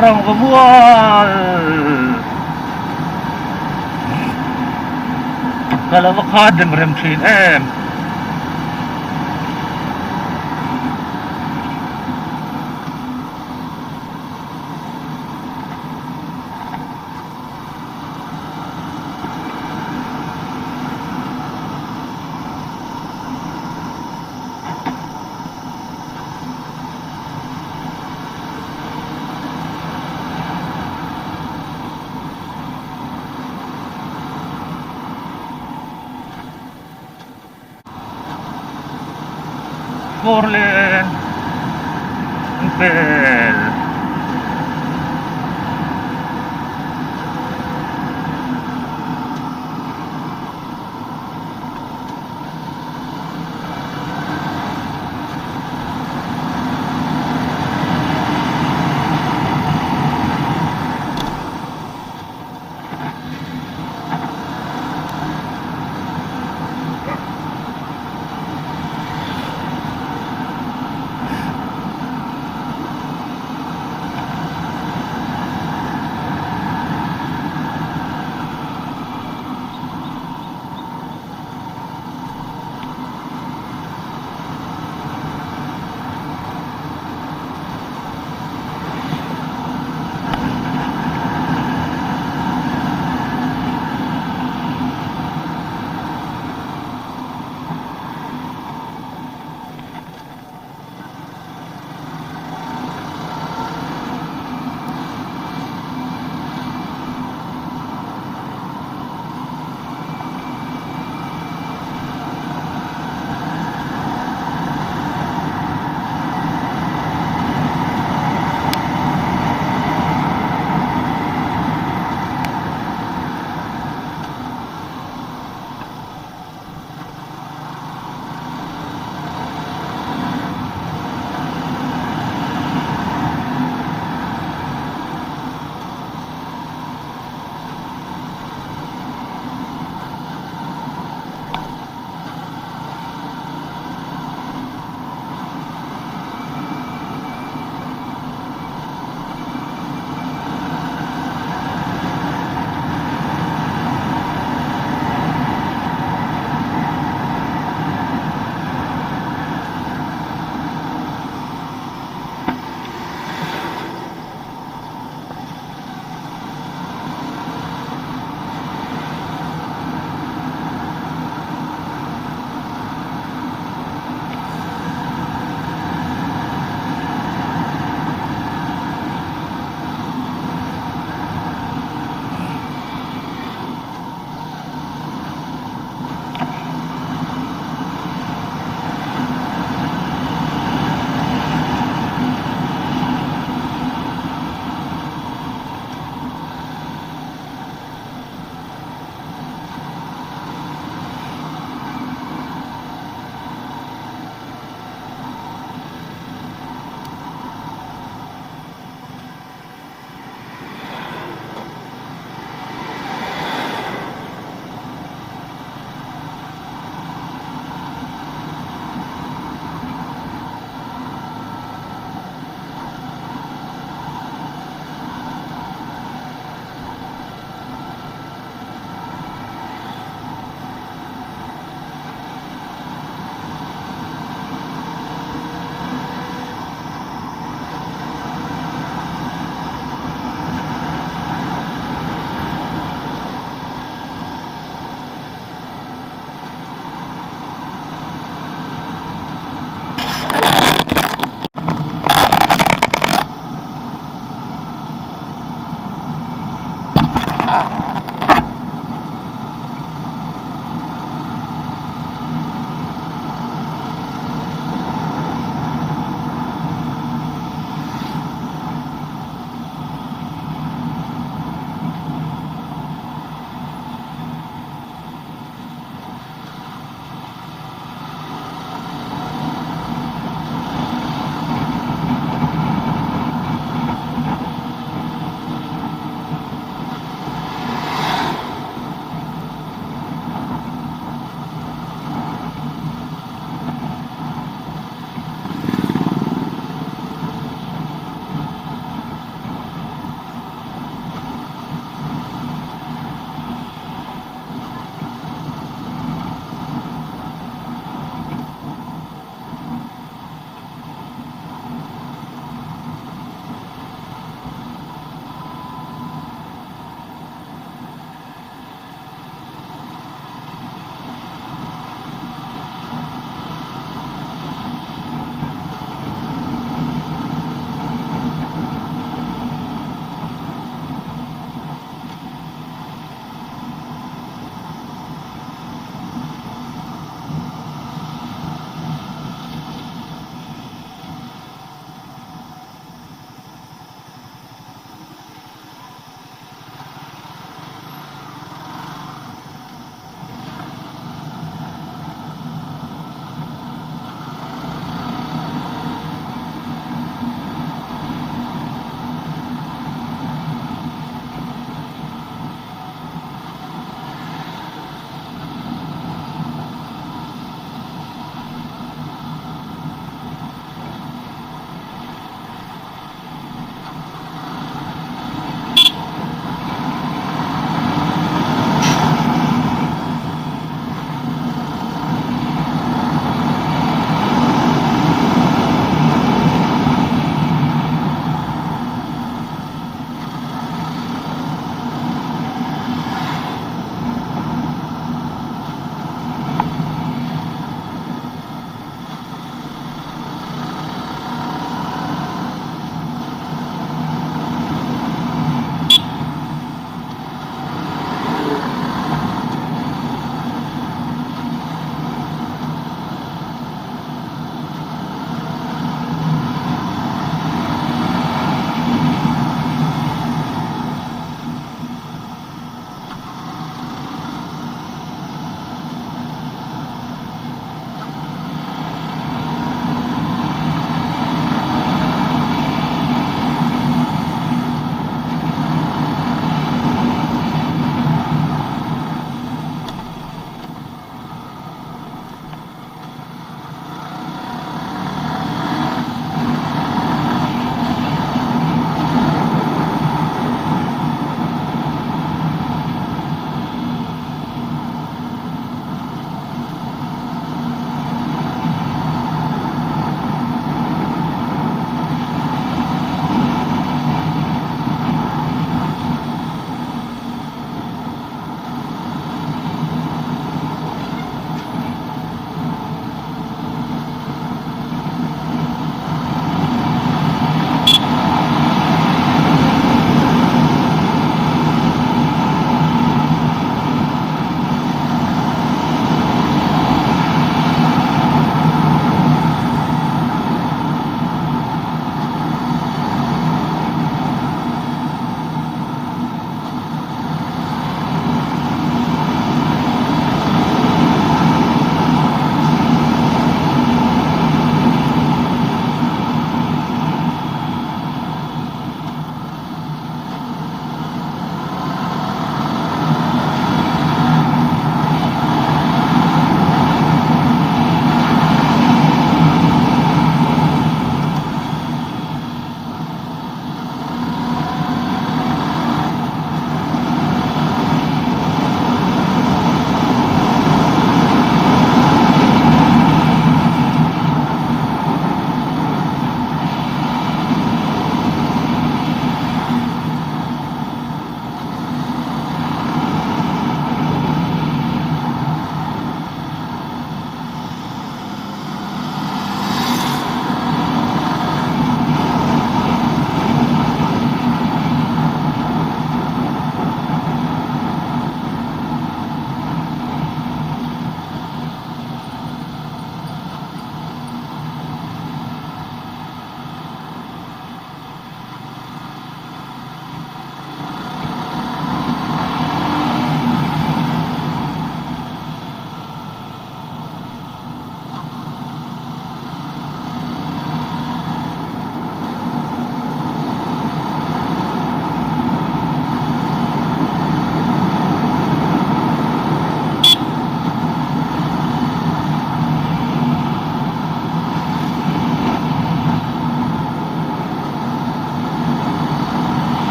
Rangvamual ka lo va kha dem rem thin em. Four lane an pel.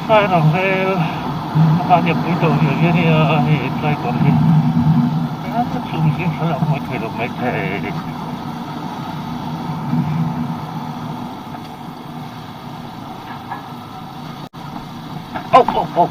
Sairang vel a nia pui tawh viau viau ania hei tlai kawr hi a chhung zing thlalak mawi thei lo maithei. Oh oh oh.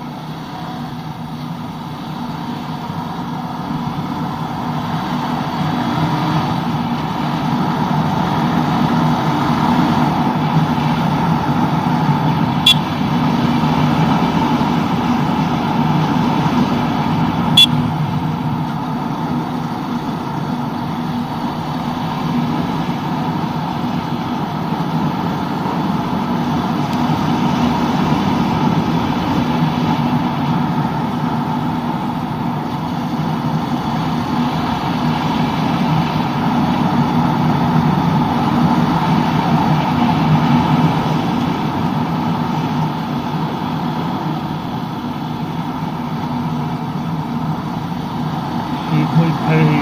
Sihhmui phei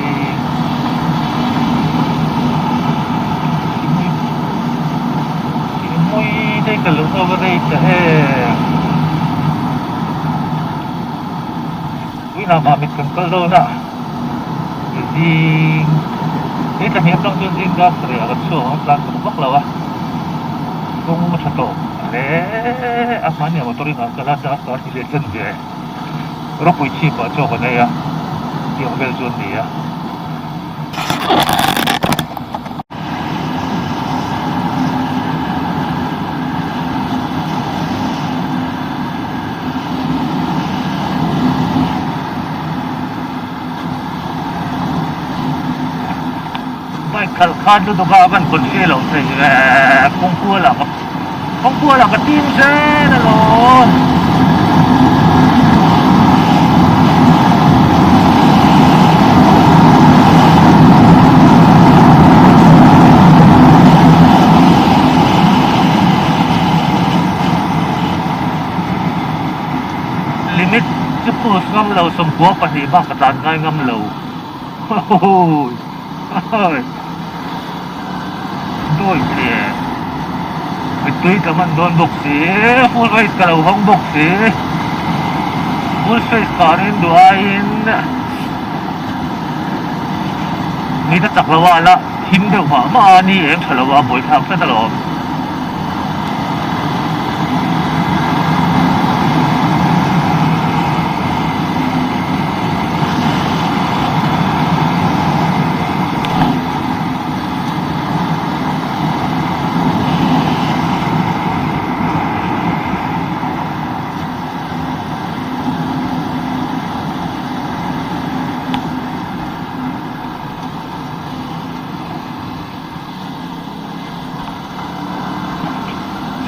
Sihhmui Sihhmui te ka lo na va rei ta em Tuinah mah mit kan kal dawn a zing ni tla hniam tang chuan zing dar sarih ah kan chhuak ang tlan tawh vak lo a kawng a tha tawh hle a hmani ah motor in an kal a darkar hi leh chen ve. Ropui chhip ah chaw kan ei a, tiang vel chu an ni a. Bike khalh khan lutuk a a van confi loh thei ve kawngkual ah ka kawngkual ah ka tim zel alawm. Limit chu push ngam lo 12 bak ka tlan ngai ngam lo. Dawi che mittui ka man dawn bawk si full face ka lo hawng bawk si full face kanin duh aiin mi ta chak lo a la him deuh mah mah a ni eng tha lo a buaithlak tlat alawm.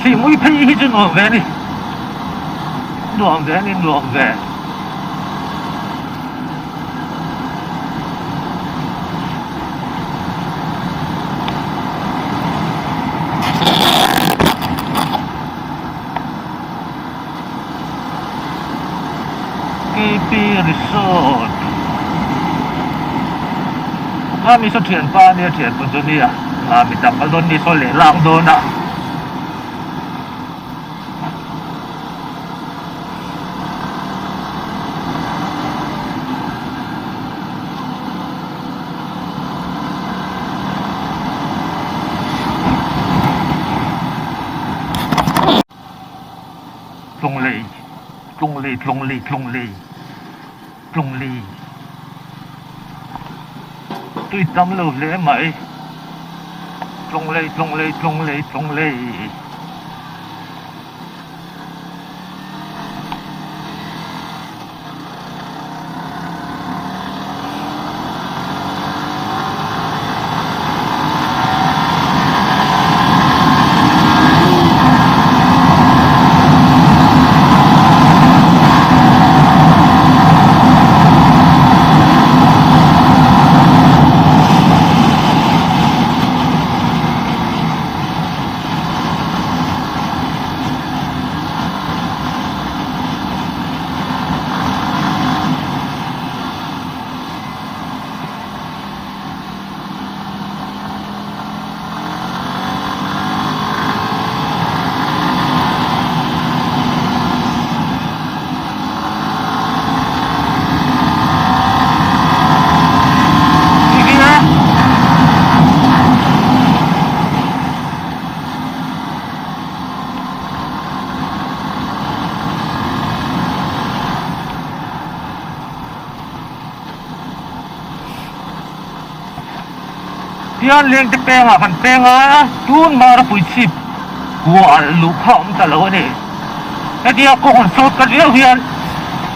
Sihmui phei hi chu nuam ve a ni nuam ve a ni nuam ve. KP Resort a mi saw thianpa a nia thianpa chu nia a mi tam kal dawn ni saw leh lang dawn a. Tlunglei Tlunglei Tlunglei Tlunglei Tlunglei Tui tam lo hle mai Tlunglei Tlunglei Tlunglei Tlunglei. Hian lengte pengah kan peng a, tun hmara puichhip kual luh kha a awm ta lo a ni. Hetia kawng han sawt ka viau hian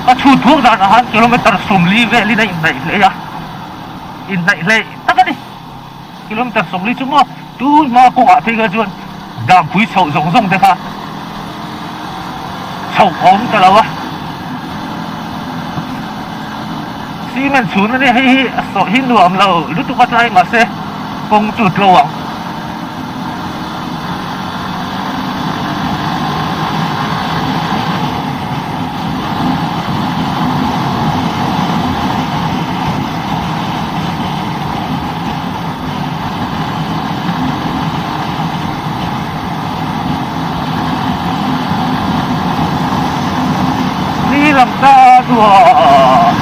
ka chhut thuak danah khan kilometre 40 velin a inhnaih hle a, inhnaih hle tak a ni. Kilometre 40 chu maw tun hma kawngah phei kha chuan dampui chhoh zawng zawng te kha chhoh a awm ta lo a. Cement chhun a nia hei hi a sawh hi nuam lo lutuk a tlai mahse kawng chu tlo ang. Ni lam ta duah.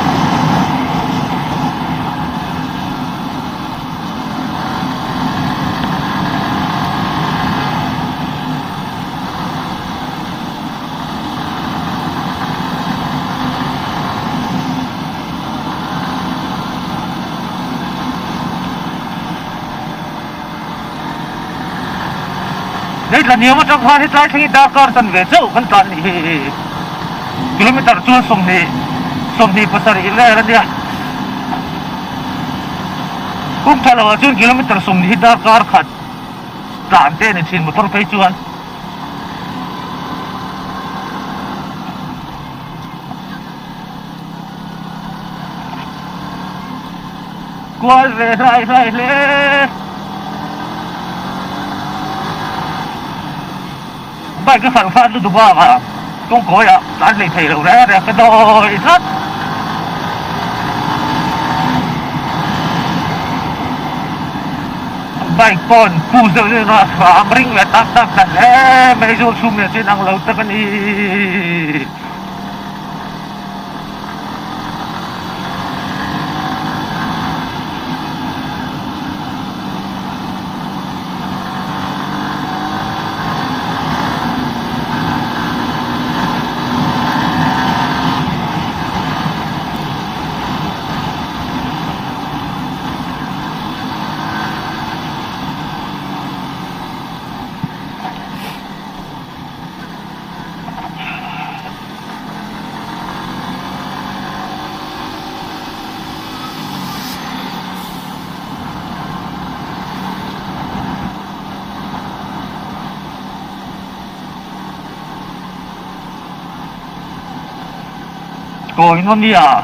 Hei tla hniam atang khan hetlai thleng hi darkar chan ve chauh kan tlan nih hi kilometer chuan 20 27 vel a nia kawng tha lo ah chuan kilometer 20 hi darkar khat tlan te a ni thin motor phei chuan. Kual ve hlai hlai hle. Bike a khalh khan lutuk bakah kawngkawi ah tlan hlei thei lo reng reng ka dawi tlat. Bike pawn pu deuh deuh a hram ring leh tak tak ta hle mai chu chhum leh chin ang lo tak a ni. Kawi nawn nia.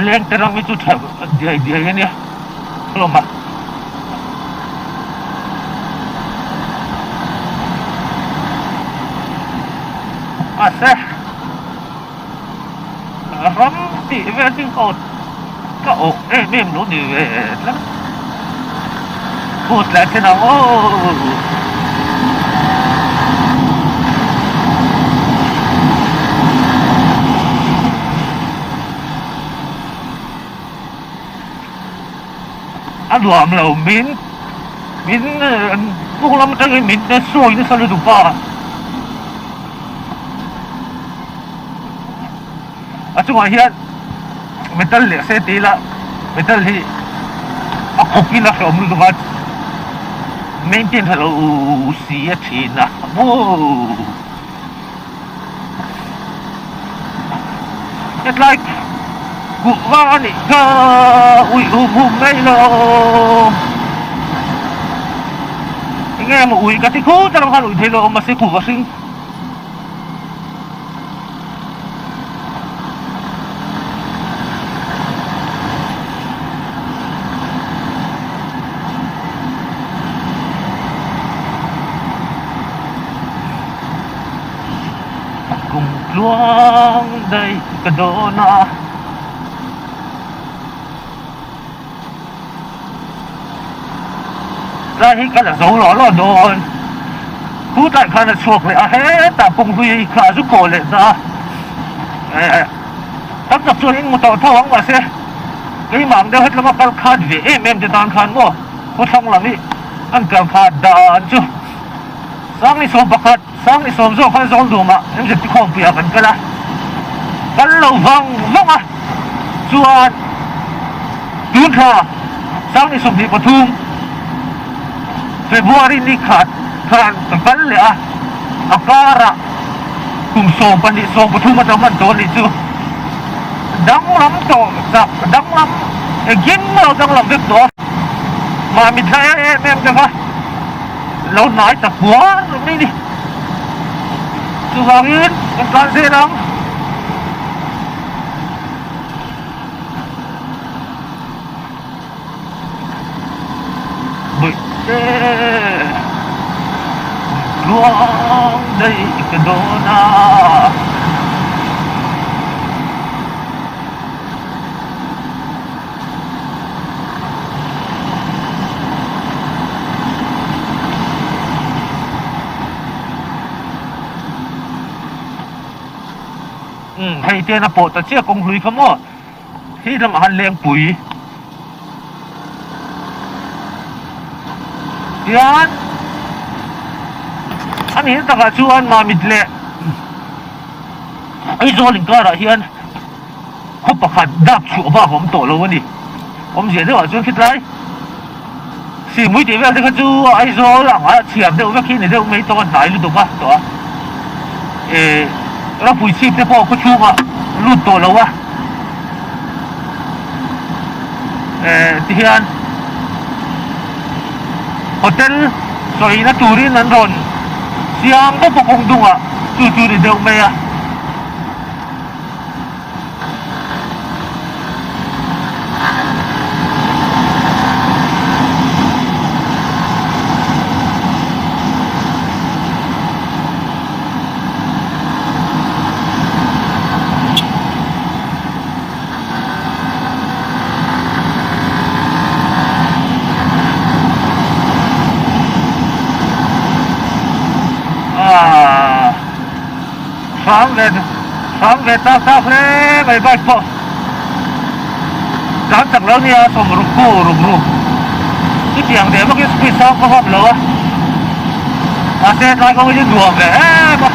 Leng te ram hi chu tha diai diai a nia hlawm a. Mahse ram tih vel hi ka ka awk em em lo ni ve tlat phut leh thin ang aw. A nuam lo min min hnung lam atangin min sawi nasa lutuk a a chungah hian metal leh se ti ila metal hi a khawp in a hrehawm lutuk a maintain tha lo si a thin a maw hetlai kuhva a nih kha ui hum hum mai lo enge maw ui ka ti khut a khan ui thei lo mahse kuhva hring. Kum tluang daih ka dawn a. Tlai hi ka la zo lo lo dawn. Chu tlai khan a chhuak leh a hetah kawng hlui kha a zu kawh leh ta a. Tam tak chuan in hmu tawh tho ang mahse keimah ang deuh hetlama kal khat ve em em te tan khan maw khawthlang lam hi an kal khat dan chu Sangni 11 Sangni sawm zawk khan Zawldumah MZP khawmpuiah kan kal a, kal lo vang vang a chuan tun thla Sangni 23 February ni khat khan ka kal leh a, a karah kum 12 13 atang hman tawh a nih chu danglam tawh chak danglam engkim lo danglam vek tawh a, mahni thla em em te kha. Lo hnai ta kuar mai ni. Chuvangin kan tlan zel ang. Bawihte tluang daih ka dawn a. Umm hei te na pawh ta chiah kawng hlui kha maw khi lamah khan lengpui tian a nih takah chuan mamit leh Aizawl inkarah hian. Khaw pakhat dap chhuah bak a awm tawh lo a ni. Awmzia deuhah chuan khitlai Sihmui tih vel te kha chu Aizawl ang a chhiar deuh vek hi ni deuh mai tawng a hnai lutuk a tawh a. Eh Ropui chhip te pawh khaw chhungah lut tawh lo a. Eh tihian hotel sawina turin an rawn siam bawk a kawng dungah chu chu ni deuh mai a. Ah. Hrang ve hrang ve tak tak hle mai bike pawh tlan chak lo nia sawm ruk khu ruk ruk chutiang deh vakin speed sang ka huam lo a mahse tlai kawng hi chu nuam ve em a.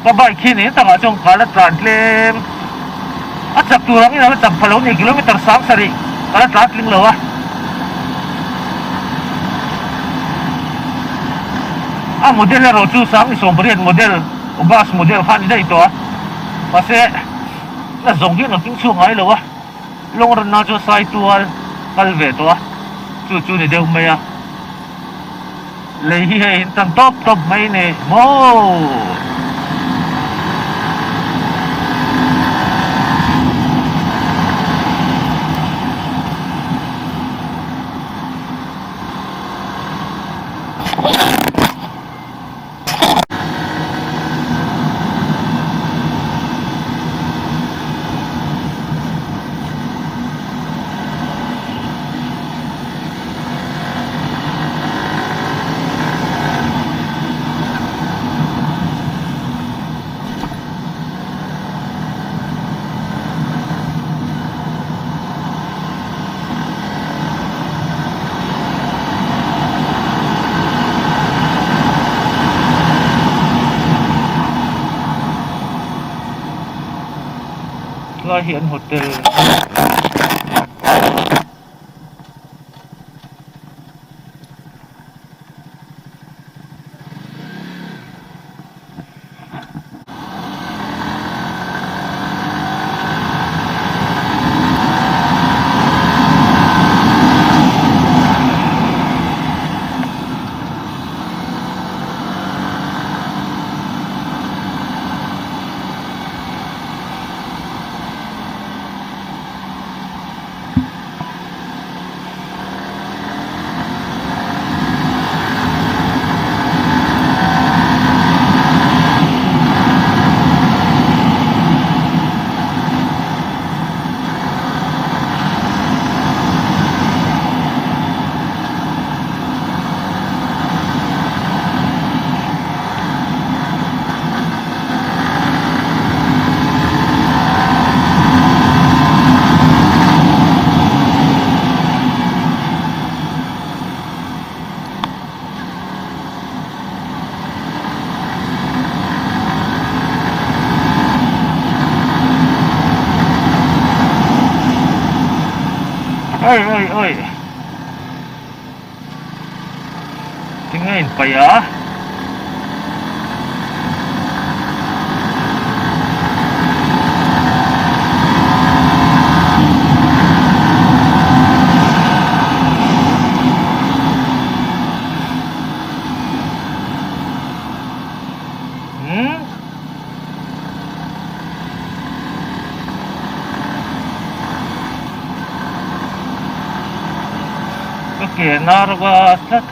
Ka bike hi nen takah chuan ka la tlan tlem a chak tur angin a la chak pha lo ni kilometer 7,000 ka la tlan tling lo a. A model erawh chu 18 model bus model kha a ni daih tawh a mahse na zawng hian a king chhuak ngai lo a long run na chu sai tual kal ve tawh a chu chu ni deuh mai a lei hi hei in tan tawp tawp mai ni maw. Lai hi an hotel Oi oi oi tinge in paih a. Hmm? Ka ke nar va tlat.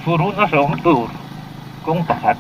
Furuna hrawng tur kawng pakhat.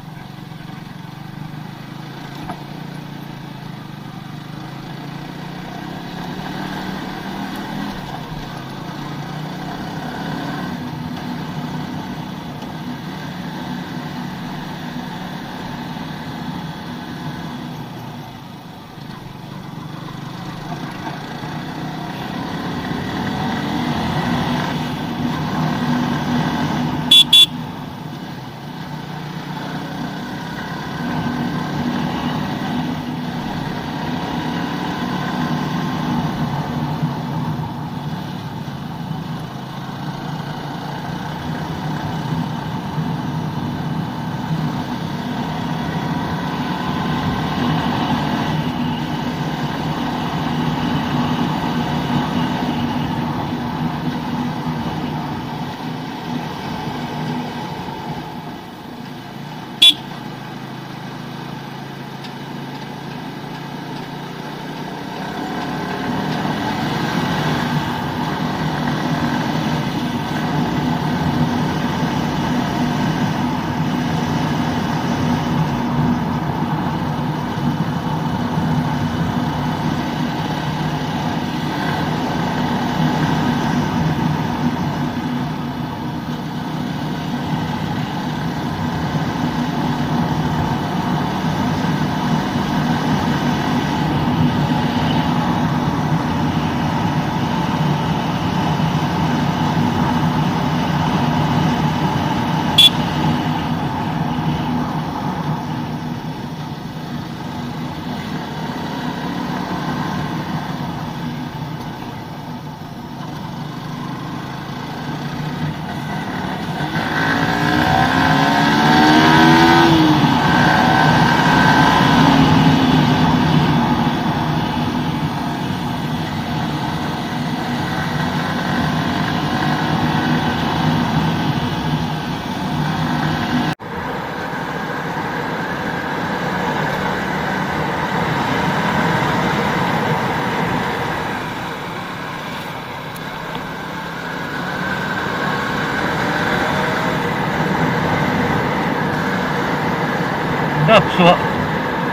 Hnapchhuah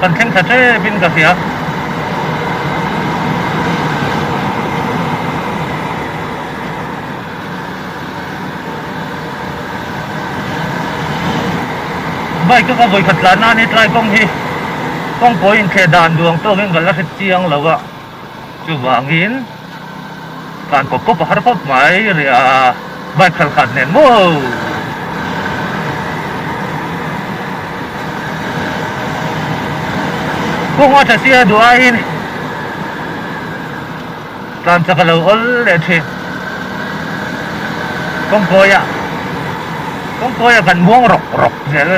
kan thleng thla tep in ka hria. Bike a ka vawikhat tlan a ni tlai kawng hi kawngpui inthleh dan duang tawkin ka la hre chiang lo a, chuvangin tlan pawp pawp a har khawp mai ri a bike khalh khat nen maw. Kawng a tha sia duh aiin tlan chak a lo awl leh thin. Kawngkawiah kawngkawiah kan muang rawk rawk zel.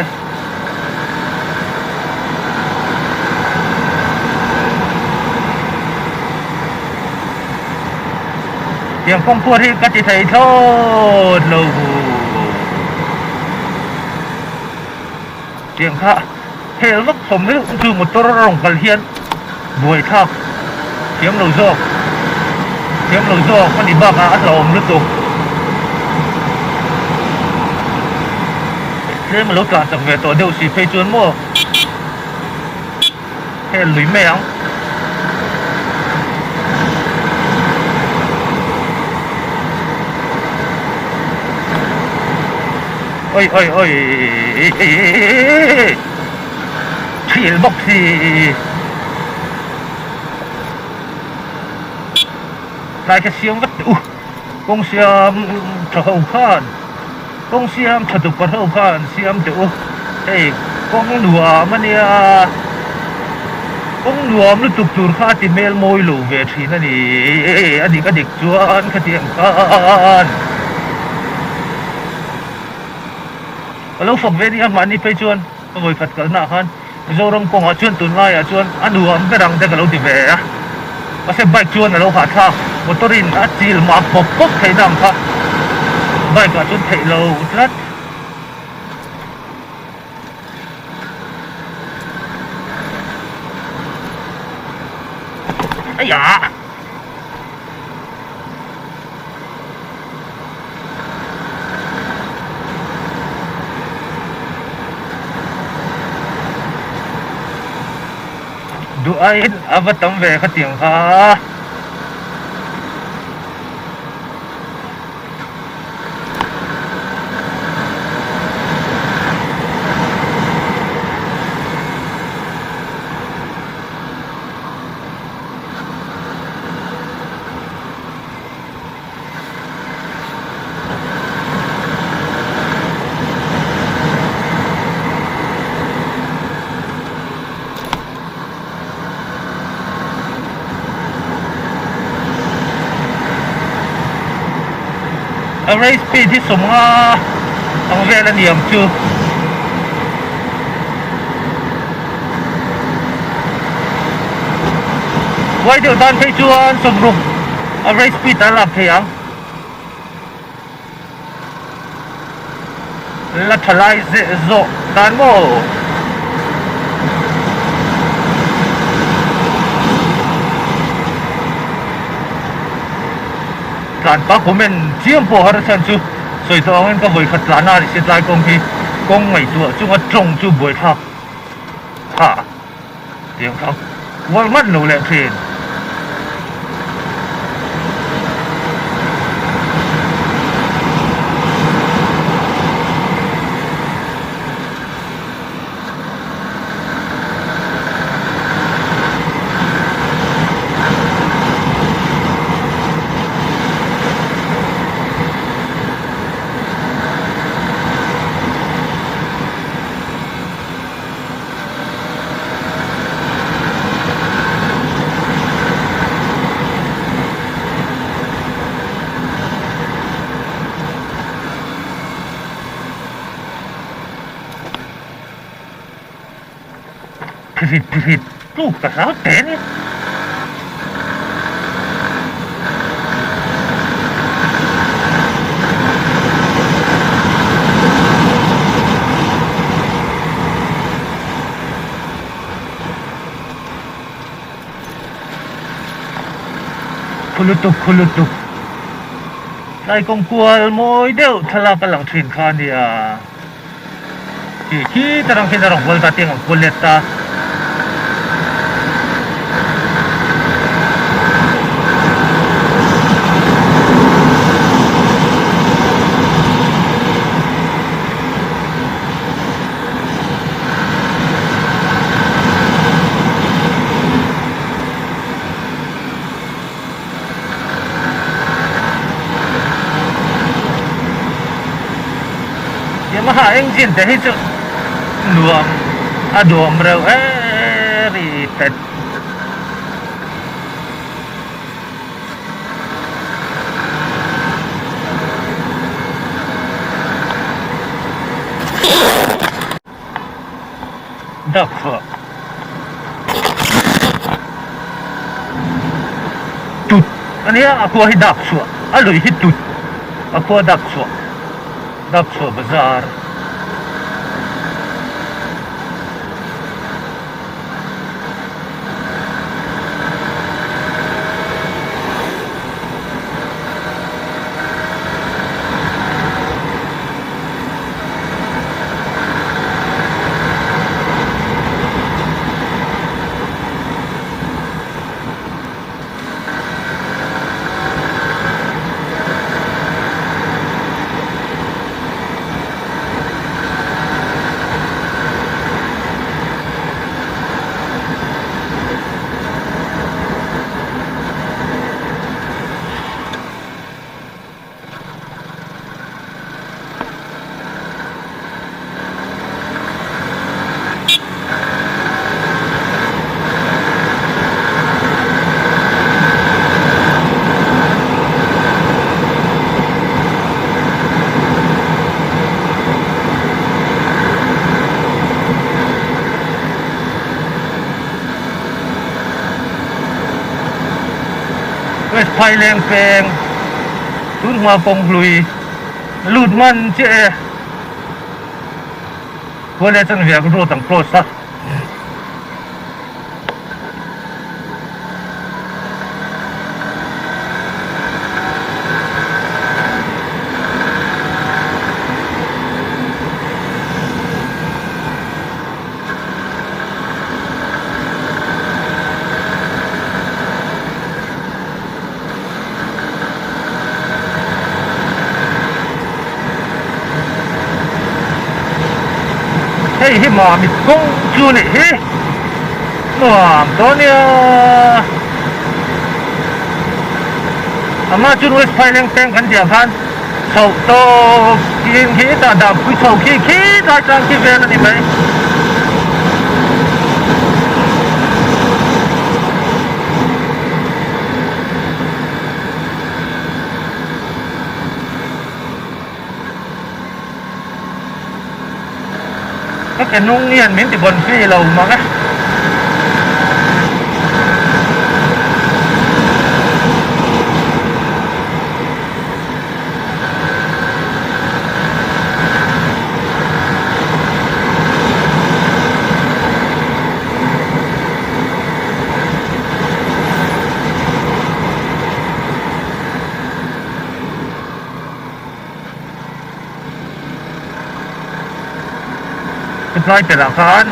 Tiang kawngkuar hi ka ti thei thlawt lo tiang kha hel vak khawm meuh chu motor rawn kal hian buai thlak thiam lo zawk thiam lo zawk a ni bakah a hlauhawm lutuk tlem a lo tlan chak ve tawh deuh si phei chuan maw hel lui mai ang. Oi oi oi thil bawk si tlai kha siam vat teh u kawng siam tha ho khan kawng siam tha dup ho khan siam teh u hei kawng nuam a nia kawng nuam lutuk tur kha a ti hmel mawi lo ve thin a ni a dik a dik chuan khatiang khan. Ka lo fak ve nia mahni phei chuan ka vawikhat kalna ah khan Mizoram kawngah chuan tunlaiah chuan a nuam ber ang te ka lo ti ve a, mahse bike chuan a lo hahthlak motor in a chil mah pawp pawp theihna ang kha bike ah chuan theih lo tlat. Aiah! Duh aiin a va tam ve khatiang kha. Average speed hi 50 ang vel a ni ang chu. Huai deuh tan phei chuan 60 average speed a lak thei ang. La tha lai zeh zawh tan maw? Tlan pa comment chiam pawh har chhan chu sawi tawh angin ka vawikhat tlan a ni si tlai kawng hi kawng ngaihtuah chunga tawng chu buaithlak tha. Tiang kha kual ngat lo leh thin. Phihrit phihrit tluk ta hlau teh a ni. Khu lutuk khu lutuk tlai kawng kual mawi deuh thlalak a lang thin kha a nia. Khi khi ta rang khian a rawn kual ta tiang an kual let ta. Yamaha engine te hi chu nuam a duam reuh e ri pet. Dak chhuah tut a nia a khua hi dak chhuah a lui hi tut a khua dak chhuah dak chhuah bazar. West Phaileng peng tun hma kawng hlui lut man chiah e khua leh chanve ah road an cross a. Hei hi Mamit kawng chu a nih hi nuam dawn nia ama chu West Phaileng peng kan tih ang khan chhoh tawp in khi tah dah pui chho khi khi tlai tlang khi vel a ni mai. Ka ke hnung hian min ti bawn fee lo mang e. Tlai pelh ah khan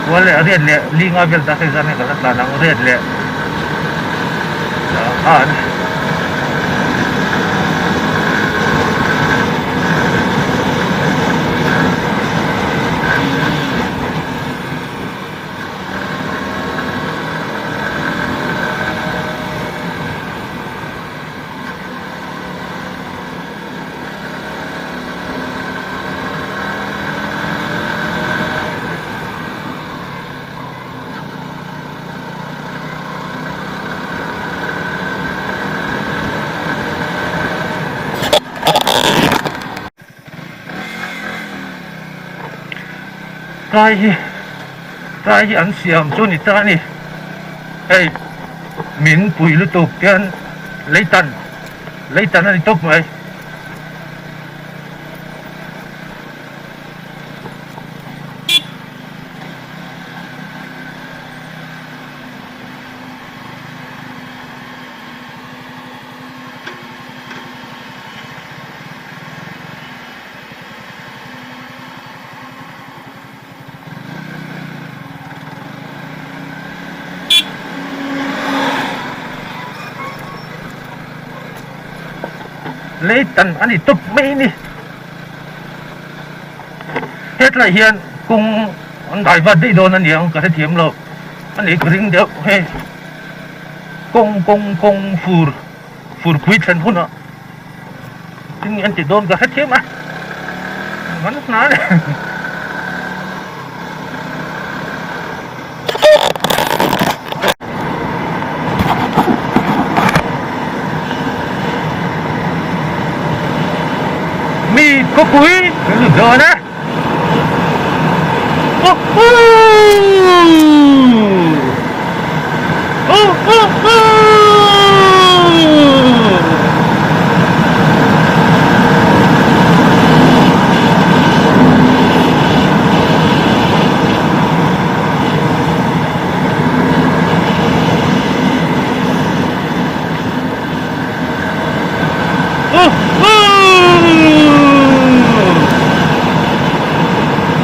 kual leh riat leh linga vel ta hei zan hi ka la tlan ang riat leh ah khan. Tlai hi tlai hi an siam chu ni ta a ni hei min pui lutuk hian leitan leitan a ni tawp mai. Lei tan a ni tawp mai ni. Hetlai hian kawng an dai vat daih dawn a niang ka hrethiam lo a ni ka ring deuh hei kawng kawng kawng fur furpui thlen hunah tin an ti dawn ka hrethiam a an hna a ni. Mi khawpui kan lut dawn a.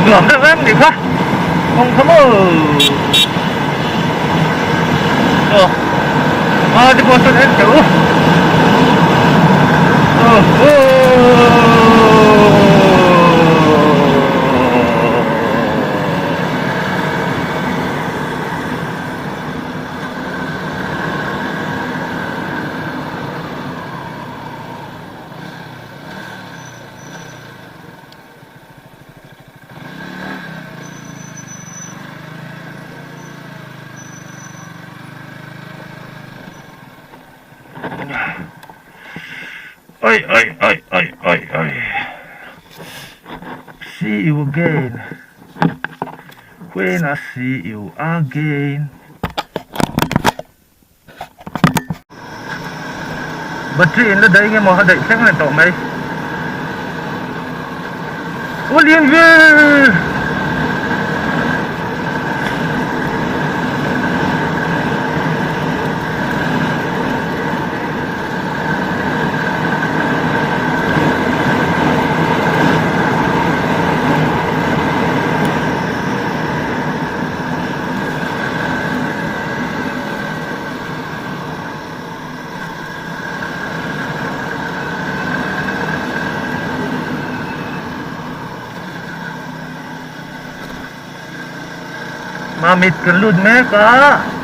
Nuam deuh em nih kha kawng kha maw aw a te pawh sawn en teh u aw aw. Oi oi oi oi oi oi See you again When I see you again Battery in la daih nge maw a daih thleng leh tawh mai. Aw lian ve! Mamit kan lut mek a.